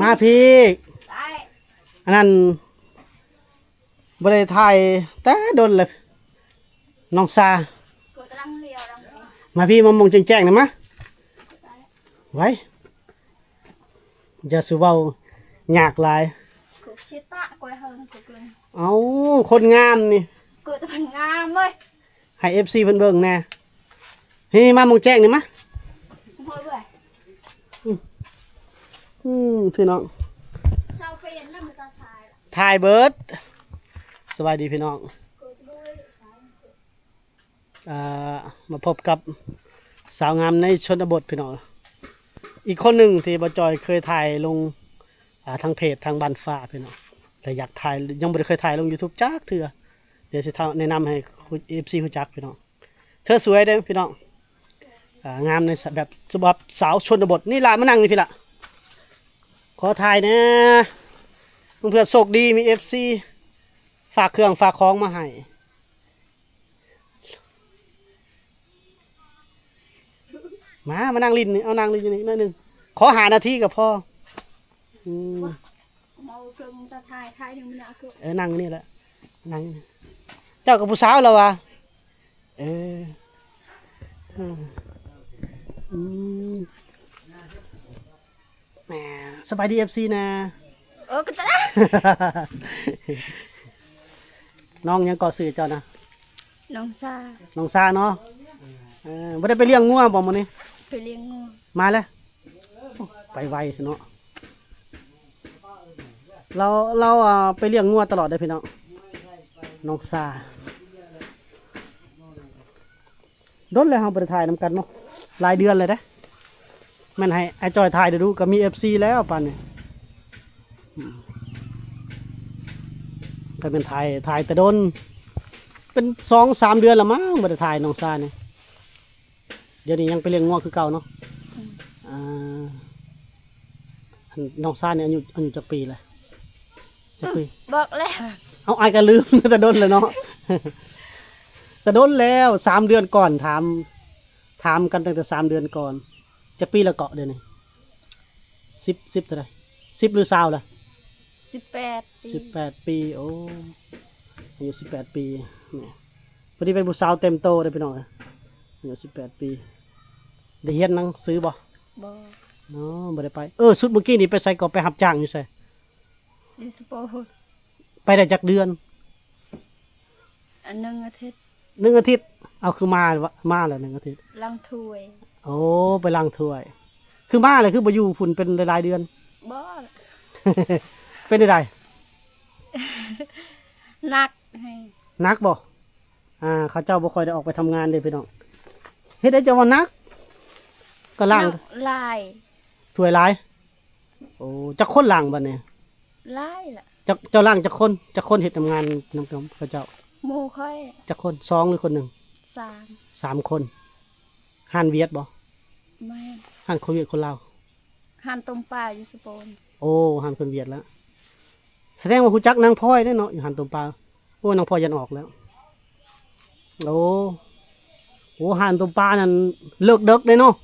ມາພີ້ ໄດ້ ອັນນັ້ນ ບໍ່ໄດ້ຖ່າຍແຕ່ດົນແລ້ວ ນ້ອງຊາ. ມາພີ້ ມາໝ່ອງແຈ້ງໆ ນຳມາ ໄວ້ ຢ່າສູ່ເວົ້າຍາກຫຼາຍ. ເອົ້າ ຄົນງາມນີ້ ໃຫ້ເອັຟຊີເພິ່ນເບິ່ງແດ່. ນີ້ ມາໝ່ອງແຈ້ງນີ້ມາ. ອືມ ພີ່ນ້ອງ ຖ່າຍເບິດ. ສະບາຍດີພີ່ນ້ອງ ອ່າ ມາພົບກັບສາວງາມໃນຊົນນະບົດພີ່ນ້ອງ ອີກຄົນໜຶ່ງທີ່ບ່າວຈອຍເຄີຍຖ່າຍລົງ ອ່າ ທາງເພຈທາງບ້ານຟ້າພີ່ນ້ອງ ແຕ່ຢາກຖ່າຍ ຍັງບໍ່ໄດ້ເຄີຍຖ່າຍລົງຢູທູບຈັກເທື່ອ. ດຽວຊິແນະນຳໃຫ້ເອັຟຊີຮູ້ຈັກພີ່ນ້ອງ. ເທີສວຍເດ້ພີ່ນ້ອງ ອ່າ ງາມໃນແບບສະບັບສາວຊົນນະບົດ. ນີ້ລະ ມານັ່ງນີ້ພີ້ລະ ຂໍຖ່າຍແດ່ ເພື່ອໂຊກດີມີເອັຟຊີຝາກເຄື່ອງຝາກຂອງມາໃຫ້. ມາ ມານັ່ງຫຼິ້ນນີ້ ເອົານັ່ງຫຼິ້ນຢູ່ນີ້ໜ້ອຍໜຶ່ງ ຂໍຫ້ານາທີກໍພໍ. ອືມ ເອົາເຄື່ອງມາຖ່າຍ ຖ່າຍໜຶ່ງນະ ເອີ ນັ່ງຢູ່ນີ້ແຫຼະ ນັ່ງຢູ່ນີ້. ເຈົ້າກັບຜູ້ສາວລະຫວາ? ເອີ ອືມ ອືມ ແໝ່ ສະບາຍດີເອັຟຊີນະ. ເອີ ກໍຕະ ນ້ອງຫຍັງເກາະຊື່ເຈົ້ານະ? ນ້ອງຊາ ນ້ອງຊາເນາະ. ເອີ ບໍ່ໄດ້ໄປລ້ຽງງົວບໍ່ມື້ນີ້? ໄປລ້ຽງງົວ ມາແລ້ວ. ໂອ້ ໄປໄວເນາະ ລາວ ລາວ ອ່າ ໄປລ້ຽງງົວຕະຫຼອດເດ້ພີ່ນ້ອງ ນ້ອງຊາ. ດົນແລ້ວເຮົາບໍ່ໄດ້ຖ່າຍນຳກັນເນາະ ຫຼາຍເດືອນແລ້ວເດ້. ແມ່ນໃຫ້ອ້າຍຈ້ອຍຖ່າຍດູໆ ກໍມີເອັຟຊີແລ້ວປານນີ້. ອືມ ກໍແມ່ນຖ່າຍ ຖ່າຍແຕ່ດົນ ເປັນສອງສາມເດືອນແລ້ວມັ້ງ ບໍ່ໄດ້ຖ່າຍນ້ອງຊານີ້. ດຽວນີ້ຍັງໄປລ້ຽງງົວຄືເກົ່າເນາະ. ອືມ ອ່າ ອັນ ນ້ອງຊານີ້ອາຍຸ ອາຍຸຈັກປີແລ້ວ? ຈັກປີ? ອືມ ບອກແລ້ວ ເອົາ ອ້າຍກໍລືມ ແຕ່ດົນແລ້ວເນາະ ແຕ່ດົນແລ້ວ ສາມເດືອນກ່ອນ ຖາມ ຖາມກັນຕັ້ງແຕ່ສາມເດືອນກ່ອນ. ຈັກປີແລ້ວເກາະດຽວນີ້? ສິບ ສິບເທົ່າໃດ? ສິບ ຫຼື ຊາວລະ? ສິບແປດປີ ສິບແປດປີ. ໂອ້ ອາຍຸສິບແປດປີ ນີ້ ພໍດີເປັນຜູ້ສາວເຕັມໂຕເດ້ພີ່ນ້ອງເອີຍ ອາຍຸສິບແປດປີ ໄດ້ຮຽນໜັງສືບໍ່? ບໍ່ ອໍ ບໍ່ໄດ້ໄປ. ເອີ ຊຸດມື້ກີ້ນີ້ໄປໃສເກາະ? ໄປຮັບຈ້າງຢູ່ໃສ? ຢູ່ສະໂປນ. ໄປໄດ້ຈັກເດືອນ? ອັນ ໜຶ່ງອາທິດ ໜຶ່ງອາທິດ. ເອົາ ຄືມາ ມາແລ້ວໜຶ່ງອາທິດ ລ້າງຖ້ວຍ. ໂອ້ ໄປລ້າງຖ້ວຍ ຄືມາແລ້ວ ຄືບໍ່ຢູ່ພຸ້ນເປັນຫຼາຍໆເດືອນ? ບໍ່ ເປັນໃດ? ໜັກ ໜັກບໍ່? ອ່າ ເຂົາເຈົ້າບໍ່ຄ່ອຍໄດ້ອອກໄປທຳງານເດ້ພີ່ນ້ອງ. ເຮັດໃດເຈົ້າວ່າໜັກ? ກໍລ້າງ ໜັກຫຼາຍ ຖ້ວຍຫຼາຍ. ໂອ້ ຈັກຄົນລ້າງບັດນີ້? ຫຼາຍລະ. ເຈົ້າ ເຈົ້າລ້າງຈັກຄົນ? ຈັກຄົນເຮັດທຳງານນຳກັບເຂົາເຈົ້າ? ໝູ່ຂ້ອຍ. ຈັກຄົນ? ສອງ ຫຼື ຄົນໜຶ່ງ? ສາມ ສາມຄົນ. ຮ້ານຫວຽດບໍ່? ແມ່ນ. ຮ້ານຄົນຫວຽດຄົນລາວ? ຮ້ານຕົ້ມປາຢູ່ສະໂປນ. ໂອ້ ຮ້ານຄົນຫວຽດລະ. ສະແດງວ່າຮູ້ຈັກນາງພອຍເດ້ເນາະ ຢູ່ຮ້ານຕົ້ມປາ. ໂອ້ ນາງພອຍຢ້ານອອກແລ້ວ. ໂອ້ ໂອ້ ຮ້ານຕົ້ມປານັ້ນເລີກເດິກເດ້ເນາະ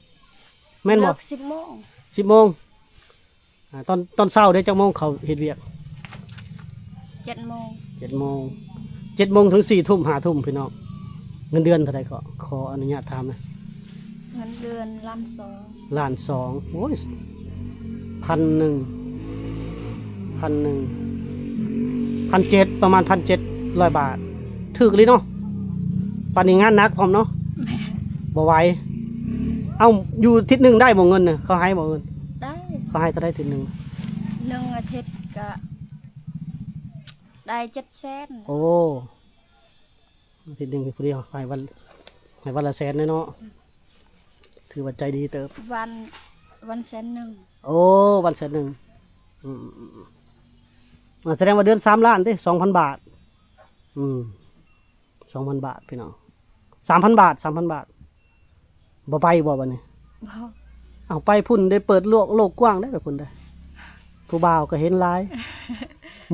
ແມ່ນບໍ່? ເລີກສິບໂມງ. ສິບໂມງ. ອ່າ ຕອນ ຕອນເຊົ້າເດ້ ຈັກໂມງເຂົ້າເຮັດວຽກ? ເຈັດໂມງ. ເຈັດໂມງ ເຈັດໂມງເຖິງສີ່ທຸ່ມ ຫ້າທຸ່ມພີ່ນ້ອງ. ເງິນເດືອນເທົ່າໃດເກາະ? ຂໍອະນຸຍາດຖາມນະ. ເງິນເດືອນລ້ານສອງ. ລ້ານສອງ. ໂອ້ຍ ພັນໜຶ່ງ ພັນໜຶ່ງ ພັນເຈັດ ປະມານພັນເຈັດຮ້ອຍບາດ. ຖືກອີ່ຫຼີເນາະ ປານນີ້ງານໜັກພ້ອມເນາະ. ແມ່ນ. ບໍ່ໄຫວ. ເອົ້າ ຢູ່ທິດໜຶ່ງໄດ້ບໍ່ເງິນນະ? ເຂົາໃຫ້ບໍ່ເງິນ? ໄດ້. ເຂົາໃຫ້ເທົ່າໃດທິດໜຶ່ງ? ໜຶ່ງອາທິດກະໄດ້ເຈັດແສນ. ໂອ້ ອາທິດໜຶ່ງຜູ້ດຽວໃຫ້ວັນ ໃຫ້ວັນລະແສນເລີຍເນາະ. ອືມ ຖືວ່າໃຈດີເຕີບ. ວັນ ວັນແສນໜຶ່ງ. ໂອ້ ວັນແສນໜຶ່ງ. ອືມ ອືມ ອືມ ອືມ ອ່າ ສະແດງວ່າເດືອນສາມລ້ານຕິ ສອງພັນບາດ. ອືມ ສອງພັນບາດພີ່ນ້ອງ ສາມພັນບາດ ສາມພັນບາດ. ບໍ່ໄປບໍ່ບັດນີ້? ບໍ່. ເອົາ ໄປພຸ້ນໄດ້ເປີດໂລກ ໂລກກວ້າງເດ້ ໄປພຸ້ນເດ້. ຜູ້ບ່າວກໍເຫັນຫຼາຍ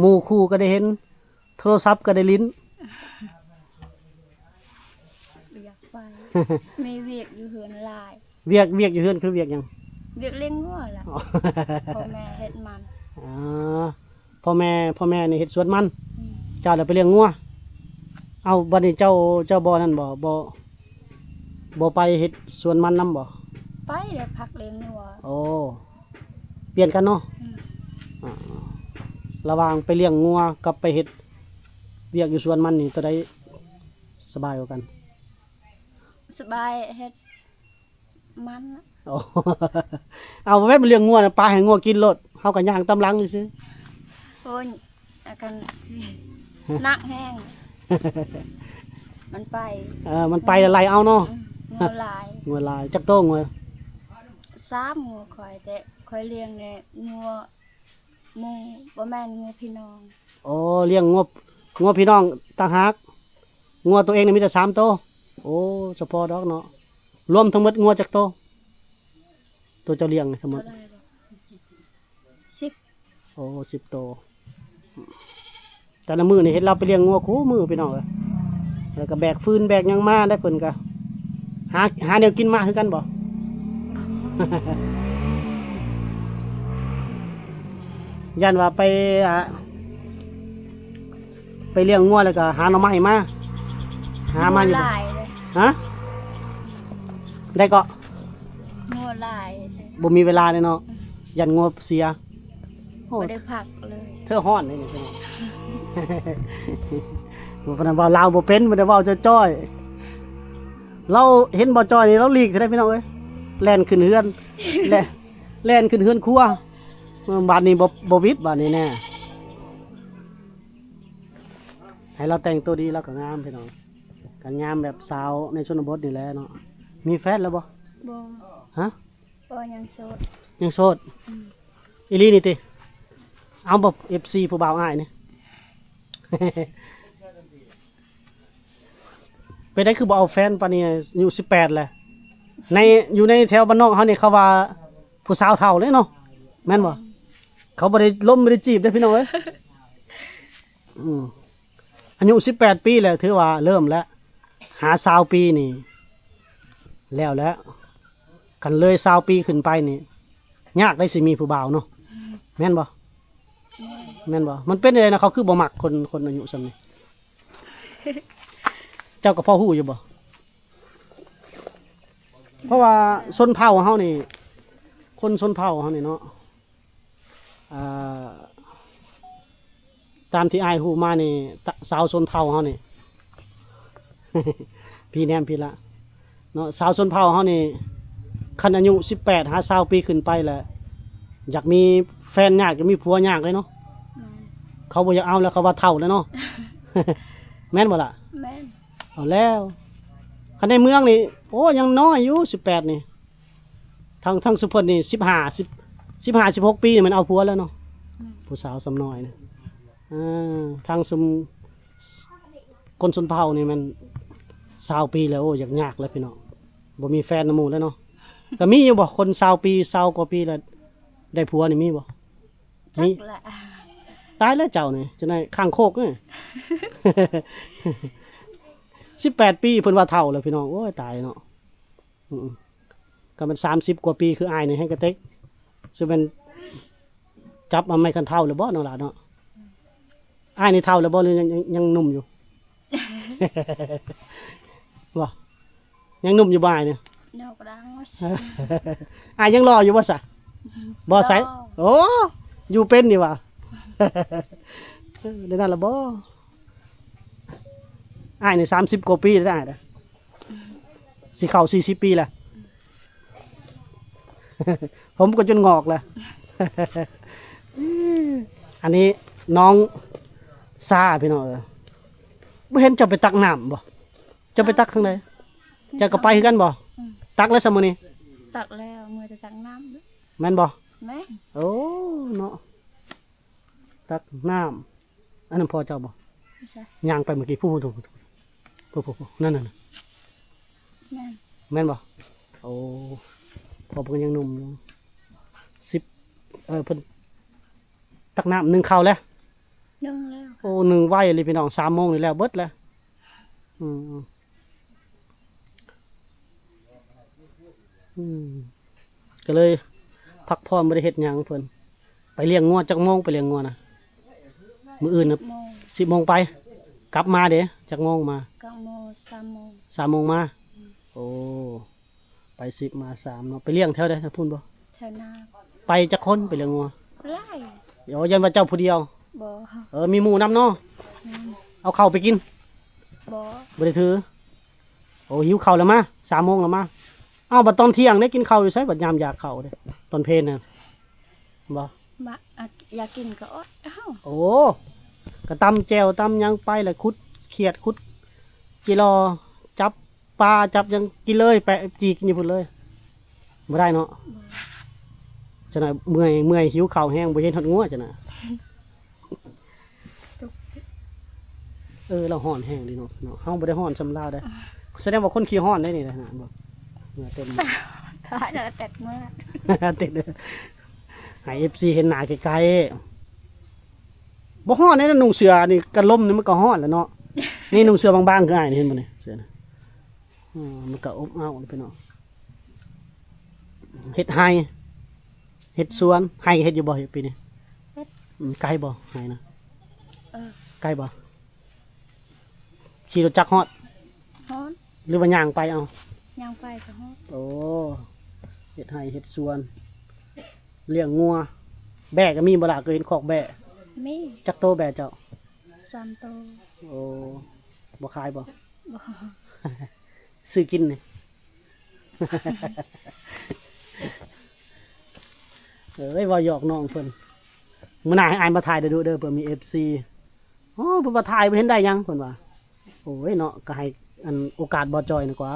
ໝູ່ຄູ່ກໍໄດ້ເຫັນ ໂທລະສັບກໍໄດ້ຫຼິ້ນ. ບໍ່ຢາກໄປ ມີວຽກຢູ່ເຮືອນຫຼາຍ. ວຽກ ວຽກຢູ່ເຮືອນຄືວຽກຫຍັງ? ວຽກລ້ຽງງົວລະ. ອໍ ພໍ່ແມ່ເຮັດມັນ. ອໍ ພໍ່ແມ່ ພໍ່ແມ່ນີ້ເຮັດສວນມັນ. ອືມ ເຈົ້າລະໄປລ້ຽງງົວ. ເອົ້າ ບັດນີ້ເຈົ້າ ເຈົ້າບໍ່ນັ້ນບໍ່ ບໍ່ ບໍ່ໄປເຮັດສວນມັນນຳບໍ່? ໄປແລ້ວ ພັກລ້ຽງງົວ. ໂອ້ ປ່ຽນກັນເນາະ. ອືມ ອາ ລະຫວ່າງໄປລ້ຽງງົວກັບໄປເຮັດວຽກຢູ່ສວນມັນນີ້ ໂຕໃດສະບາຍກວ່າກັນ? ສະບາຍເຮັດມັນ. ອໍ ເອົາແບບລ້ຽງງົວນະ ປາໃຫ້ງົວກິນໂລດ ເຮົາກໍຍ່າງຕາມຫຼັງຊື່ໆ. ໂອ້ຍ ອາການໜັກແຮງ ມັນໄປ. ເອີ ມັນໄປແລ້ວໄລ່ເອົາເນາະ. ອືມ ງົວຫຼາຍ ງົວຫຼາຍ. ຈັກໂຕງົວ? ສາມ ງົວຂ້ອຍ ແຕ່ຂ້ອຍລ້ຽງແຕ່ງົວໝູ່ ບໍ່ແມ່ນງົວພີ່ນ້ອງ. ໂອ້ ລ້ຽງງົວ ງົວພີ່ນ້ອງຕ່າງຫາກ. ງົວໂຕເອງນີ້ມີແຕ່ສາມໂຕ. ໂອ້ ສະເພາະດອກເນາະ. ລວມທັງໝົດງົວຈັກໂຕ? ໂຕເຈົ້າລ້ຽງນີ້ທັງໝົດ ເທົ່າໃດບໍ່? ສິບ. ໂອ້ ສິບໂຕ. ແຕ່ລະມື້ນີ້ເຫັນລາວໄປລ້ຽງງົວຄູ່ມື້ພີ່ນ້ອງເອີຍ. ແລ້ວກໍແບກຟືນແບກຫຍັງມາໄດ້ ເພິ່ນກໍຫາ ຫາແນວກິນມາຄືກັນບໍ່? ຢ້ານວ່າໄປ ອ່າ ໄປລ້ຽງງົວແລ້ວກໍຫາໜໍ່ໄມ້ມາ ຫາມາຢູ່ບໍ່? ງົວຫຼາຍເລີຍ. ຮະ? ໄດ້ເກາະ? ງົວຫຼາຍ. ບໍ່ມີເວລາເລີຍເນາະ. ອືມ ຢ້ານງົວເສຍ. ໂອ້ ບໍ່ໄດ້ພັກເລີຍ. ເທີຮ້ອນເດ້ນີ້ພີ່ນ້ອງ. ບໍ່ປານນັ້ນ ເວົ້າລາວບໍ່ເປັນ ບໍ່ໄດ້ເວົ້າຈ້ອຍໆ. ລາວເຫັນບໍ່ຈ້ອຍນີ້ ລາວຫຼີກເທື່ອໃດພີ່ນ້ອງເອີຍ. ແລ່ນຂຶ້ນເຮືອນ ແລ່ນ ແລ່ນຂຶ້ນເຮືອນຄົວ. ເອີ ບາດນີ້ບໍ່ ບໍ່ຫວິດບາດນີ້ແນ່. ໃຫ້ລາວແຕ່ງຕົວດີລາວກໍງາມພີ່ນ້ອງ. ກໍງາມແບບສາວໃນຊົນນະບົດນີ້ແຫຼະເນາະ. ມີແຟນແລ້ວບໍ່? ບໍ່. ຮະ? ບໍ່ ຍັງໂສດ. ຍັງໂສດ? ອືມ. ອີ່ຫຼີນີ້ຕິ? ເອົາບໍ່ ເອັຟຊີ ຜູ້ບ່າວອ້າຍນີ້? ເປັນໄດຄືບໍ່ເອົາແຟນປານນີ້ ອາຍຸສິບແປດແລ້ວ? ໃນ ຢູ່ໃນແຖວບ້ານນອກເຮົານີ້ເຂົາວ່າຜູ້ສາວເຖົ້າເດ້ເນາະ ແມ່ນບໍ່? ເຂົາບໍ່ໄດ້ລົມບໍ່ໄດ້ຈີບເດ້ພີ່ນ້ອງເອີຍ. ອືມ ອາຍຸສິບແປດປີແລ້ວ ຖືວ່າເລີ່ມແລ້ວ ຫາຊາວປີນີ້ແລ້ວແຫຼະ. ຄັນເລີຍຊາວປີຂຶ້ນໄປນີ້ ຍາກໄດ໋ຊິມີຜູ້ບ່າວເນາະ ແມ່ນບໍ່? ແມ່ນ ແມ່ນບໍ່? ມັນເປັນຈັ່ງໃດນະ ເຂົາຄືບໍ່ມັກຄົນ ຄົນອາຍຸສ່ຳນີ້? ເຈົ້າກໍພໍຮູ້ຢູ່ບໍ່? ເພາະວ່າຊົນເຜົ່າເຮົານີ້ ຄົນຊົນເຜົ່າເຮົານີ້ເນາະ ອ່າ ຕາມທີ່ອ້າຍຮູ້ມານີ້ ຕະ ຊາວຊົນເຜົ່າເຮົານີ້ ພີ່ແນມພີ່ລະເນາະ ຊາວຊົນເຜົ່າເຮົານີ້ ຄັນອາຍຸສິບແປດຫາຊາວປີຂຶ້ນໄປແລ້ວ ຢາກມີແຟນຍາກ ຢາກມີຜົວຍາກເດ້ເນາະ. ແມ່ນ. ເຂົາບໍ່ຢາກເອົາແລ້ວ ເຂົາວ່າເຖົ້າແລ້ວເນາະ. ແມ່ນບໍ່ລະ? ແມ່ນ. ເອົາແລ້ວ ຄັນໃນເມືອງນີ້ ໂອ້ ຍັງນ້ອຍຢູ່ ສິບແປດນີ້. ທາງ ທາງຊຸມເພິ່ນນີ້ ສິບຫ້າ ສິບ ສິບຫ້າ ສິບຫົກປີນີ້ແມ່ນເອົາຜົວແລ້ວເນາະ. ແມ່ນ. ຜູ້ສາວສ່ຳນ້ອຍນະ ເອີ ທາງຊຸມ ຄົນຊົນເຜົ່ານີ້ແມ່ນຊາວປີແລ້ວ ໂອ້ ຢາກຍາກແລ້ວພີ່ນ້ອງ ບໍ່ມີແຟນນຳໝູ່ແລ້ວເນາະ. ກໍມີຢູ່ບໍ່ ຄົນຊາວປີ ຊາວກວ່າປີແລ້ວໄດ້ຜົວນີ້ມີບໍ່? ຈັກແຫຼະ. ຕາຍແລ້ວເຈົ້ານີ້ ຈັ່ງໃດ ຂ້າງໂຄກນີ້. ສິບແປດປີເພິ່ນວ່າເຖົ້າແລ້ວພີ່ນ້ອງ ໂອ້ຍ ຕາຍເນາະ. ອືມ ກໍແມ່ນສາມສິບກວ່າປີຄືອ້າຍນີ້ແຮງກະເຕັກ ຊິແມ່ນຈັບເອົາໄມ້ຄັນເທົາແລ້ວບໍ່ນ້ອງຫຼ້າເນາະ. ອ້າຍນີ້ເຖົ້າແລ້ວບໍ່ ຫຼືຍັງ ຍັງ ຍັງໜຸ່ມຢູ່? ບໍ່ ຍັງໜຸ່ມຢູ່ບໍ່ອ້າຍນີ້? ນອກດັງ ອ້າຍຍັງຫຼໍ່ຢູ່ບໍ່ຊະ? ບໍ່ໃສ. ໂອ້ ຢູ່ເປັນນີ້ຫວາ. ເອີ ໄດ້ນັ້ນລະບໍ່? ອ້າຍນີ້ສາມສິບກວ່າປີແລ້ວອ້າຍເດ້. ຊິເຂົ້າສີ່ສິບປີແລ້ວ ຜົມກໍຈົນງອກແລ້ວ. ອັນນີ້ນ້ອງຊາພີ່ນ້ອງເອີຍ ບໍ່ເຫັນເຈົ້າໄປຕັກນ້ຳບໍ່? ເຈົ້າໄປຕັກທາງໃດ? ເຈົ້າກໍໄປຄືກັນບໍ່? ອືມ ຕັກແລ້ວຊະມື້ນີ້? ຕັກແລ້ວ ເມື່ອແຕ່ຕັກນ້ຳ. ແມ່ນບໍ່? ແມ່ນ. ໂອ້ ເນາະ ຕັກນ້ຳ. ອັນນັ້ນພໍ່ເຈົ້າບໍ່? ໃສ? ຍ່າງໄປເມື່ອກີ້ ຜູ້ ຜູ້ ຜູ້ ຜູ້ ນັ້ນນະ. ແມ່ນ. ແມ່ນບໍ່? ໂອ້ ພໍ່ເພິ່ນຍັງໜຸ່ມຢູ່ ສິບ ເອີ ເພິ່ນຕັກນ້ຳ ໜຶ້ງເຂົ້າແລ້ວ? ໜຶ້ງແລ້ວ. ໂອ້ ໜຶ້ງໄວອີ່ຫຼີພີ່ນ້ອງ ສາມໂມງນີ້ແລ້ວເບິດແລ້ວ. ອືມ ອືມ ກໍເລີຍ ພັກຜ່ອນ ບໍ່ໄດ້ເຮັດຫຍັງເພິ່ນ. ໄປລ້ຽງງົວຈັກໂມງ? ໄປລ້ຽງງົວນະ ມື້ອື່ນນະ ສິບໂມງ ສິບໂມງໄປ. ກັບມາເດ ຈັກໂມງມາ? ເກົ້າໂມງ ສາມໂມງ ສາມໂມງມາ. ໂອ້ ໄປສິບມາສາມເນາະ. ໄປລ້ຽງແຖວໃດ ແຖວພຸ້ນບໍ່? ແຖວນາ. ໄປຈັກຄົນ ໄປລ້ຽງງົວ? ຫຼາຍ. ໂອ້ ຢ້ານວ່າເຈົ້າຜູ້ດຽວ? ບໍ່. ເອີ ມີໝູ່ນຳເນາະ. ອືມ. ເອົາເຂົ້າໄປກິນ? ບໍ່. ບໍ່ໄດ້ຖື. ໂອ້ ຫິວເຂົ້າແລ້ວມາ ສາມໂມງແລ້ວມາ. ເອົ້າ ບັດຕອນທ່ຽງເດ້ ກິນເຂົ້າຢູ່ໃສ? ບັດຍາມຢາກເຂົ້າເດ້ ຕອນເພນນະ ບໍ່? ມາ ອາ ຢາກກິນກໍອົດເອົາ. ໂອ້ ກໍຕຳແຈ່ວຕຳຫຍັງໄປ ແລ້ວຂຸດຂຽດຂຸດຈີ່ລໍ່ ຈັບປາຈັບຫຍັງກິນເລີຍ ແປະຈີ່ກິນຢູ່ພຸ້ນເລີຍ. ບໍ່ໄດ້ເນາະ. ບໍ່. ຈັ່ງໃດເມື່ອຍ ເມື່ອຍຫິວເຂົ້າແຮງ ບໍ່ເຫັນຮອດງົວຈັ່ງໃດ. ເອີ ລາວຮ້ອນແຮງເດເນາະ ເນາະ ເຮົາບໍ່ໄດ້ຮ້ອນສ່ຳລາວເດ້. ສະແດງວ່າຄົນຂີ້ຮ້ອນໄດ໋ນີ້ນະ ເຫັນບໍ່? ເໝື່ອເຕັມ ຕາຍແລ້ວ ແຕກເໝື່ອ ເຕັມເດີ ໃຫ້ເອັຟຊີເຫັນໜ້າໃກ້ໆ. ບໍ່ຮ້ອນໃດ໋ນະ ນຸ່ງເສື້ອນີ້ກັນລົມນີ້ມັນກໍຮ້ອນແລ້ວເນາະ. ນີ້ນຸ່ງເສື້ອບາງໆ ຄືອ້າຍນີ້ ເຫັນບໍ່ນີ້ ເສື້ອນີ້ ອືມ ມັນກໍອົບເອົາໄປເນາະ. ເຮັດໄຮ່ ເຮັດສວນ ໄຮ່ເຮັດຢູ່ບໍ່ປີນີ້? ເຮັດ. ອືມ ໄກບໍ່ໄຮ່ນະ? ເອີ ໄກບໍ່? ຂີ່ລົດຈັກຮອດ? ຮອດ. ຫຼືວ່າຍ່າງໄປເອົາ? ຍ່າງໄປກໍຮອດ. ໂອ້ ເຮັດໄຮ່ເຮັດສວນ ລ້ຽງງົວ ແບ້ກໍມີບໍ່ລະ? ເຄີຍເຫັນຄອກແບ້? ມີ. ຈັກໂຕແບ້ເຈົ້າ? ສາມໂຕ. ໂອ້ ບໍ່ຂາຍບໍ່? ບໍ່. ຊື້ກິນນີ້ ເອີຍ ເວົ້າຫຍອກນ້ອງເພິ່ນ. ມື້ໜ້າໃຫ້ອ້າຍມາຖ່າຍເດີ ເດີ ເພື່ອມີເອັຟຊີ. ໂອ້ ເພິ່ນວ່າຖ່າຍບໍ່ເຫັນໄດ້ຫຍັງ ເພິ່ນວ່າ. ໂອ້ຍເນາະ ກໍໃຫ້ອັນໂອກາດບໍ່ຈ່ອຍນະກວ່າ.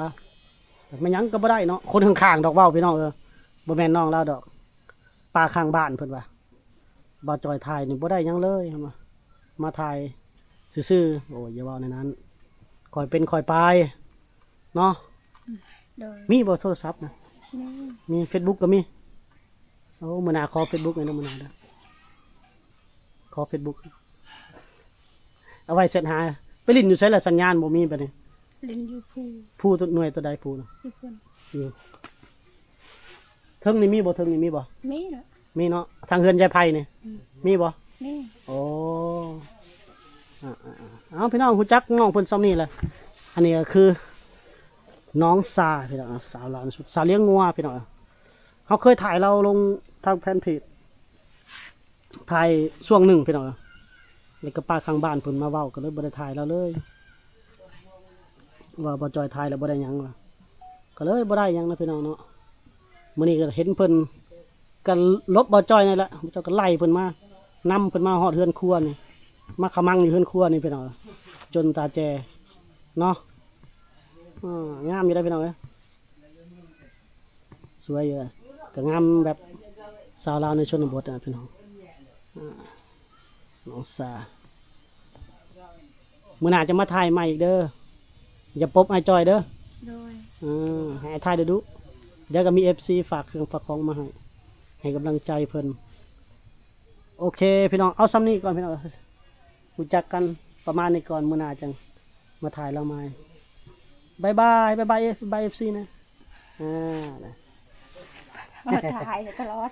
ແມ່ນຫຍັງກໍບໍ່ໄດ້ເນາະ ຄົນຂ້າງໆດອກເວົ້າ ພີ່ນ້ອງເອີຍ ບໍ່ແມ່ນນ້ອງລາວດອກ ປ້າຂ້າງບ້ານເພິ່ນວ່າ. ບ່າວຈ່ອຍຖ່າຍນີ້ບໍ່ໄດ້ຫຍັງເລີຍ ເພິ່ນວ່າ ມາຖ່າຍຊື່ໆ. ໂອ້ຍ ຢ່າເວົ້າແນວນັ້ນ ຄ່ອຍເປັນຄ່ອຍໄປເນາະ. ໂດຍ. ມີບໍ່ໂທລະສັບນະ? ມີ ມີເຟສບຸກກໍມີ. ໂອ້ ມື້ໜ້າຂໍເຟສບຸກແດ່ເດີ ມື້ໜ້າເດີ ຂໍເຟສບຸກ ເອົາໄວ້ແຊັດຫາ. ໄປຫຼິ້ນຢູ່ໃສລະ ສັນຍານບໍ່ມີບາດນີ້? ຫຼິ້ນຢູ່ພູ. ພູຕົວ ໜ່ວຍຕົວໃດພູນະ? ຢູ່ພຸ້ນ ຢູ່ ເທິງນີ້ມີບໍ່? ເທິງນີ້ມີບໍ່? ມີເນາະ ມີເນາະ. ທາງເຮືອນຍາຍໄພນີ້ ອືມ ມີບໍ່? ມີ. ໂອ້ ອາໆໆ ເອົາ ພີ່ນ້ອງຮູ້ຈັກນ້ອງເພິ່ນຊ່ຳນີ້ແຫຼະ. ອັນນີ້ກໍຄືນ້ອງຊາ ພີ່ນ້ອງ ສາວລາວ ສາວລ້ຽງງົວ ພີ່ນ້ອງ. ເຮົາເຄີຍຖ່າຍລາວລົງທາງແຟນເພຈ ຖ່າຍຊ່ວງໜຶ່ງ ພີ່ນ້ອງ ແລ້ວກໍປ້າຂ້າງບ້ານເພິ່ນມາເວົ້າ ກໍເລີຍບໍ່ໄດ້ຖ່າຍລາວເລີຍ ວ່າບ່າວຈ່ອຍຖ່າຍແລ້ວບໍ່ໄດ້ຫຍັງວ່າ ກໍເລີຍບໍ່ໄດ້ຫຍັງນະ ພີ່ນ້ອງເນາະ. ມື້ນີ້ກໍເຫັນເພິ່ນກໍຫຼົບບ່າວຈ່ອຍນີ້ແຫຼະ ເຈົ້າກໍໄລ່ເພິ່ນມາ ນຳເພິ່ນມາຮອດເຮືອນຄົວນີ້ ມາຂະມັງຢູ່ເຮືອນຄົວນີ້ ພີ່ນ້ອງ ຈົນຕາແຈເນາະ. ເອີ ງາມຢູ່ເດ້ ພີ່ນ້ອງເອີຍ. ສວຍຢູ່ ກໍງາມແບບສາວລາວໃນຊົນນະບົດນະ ພີ່ນ້ອງ. ອາ ນ້ອງສາ ມື້ໜ້າຈະມາຖ່າຍໃໝ່ອີກເດີ ຢ່າປົບອ້າຍຈ່ອຍເດີ. ໂດຍ. ເອີ ໃຫ້ອ້າຍຖ່າຍດຸໆ ດຽວກໍມີເອັຟຊີຝາກເຄື່ອງຝາກຂອງມາໃຫ້ ໃຫ້ກຳລັງໃຈເພິ່ນ. ໂອເຄ ພີ່ນ້ອງ ເອົາຊ່ຳນີ້ກ່ອນ ພີ່ນ້ອງ. ຮູ້ຈັກກັນປະມານນີ້ກ່ອນ ມື້ໜ້າຈັ່ງມາຖ່າຍລາວໃໝ່. ບາຍບາຍ ບາຍບາຍ ເອັຟຊີ ນະ. ອ່າ ນະ ມາຖ່າຍຕະຫຼອດ.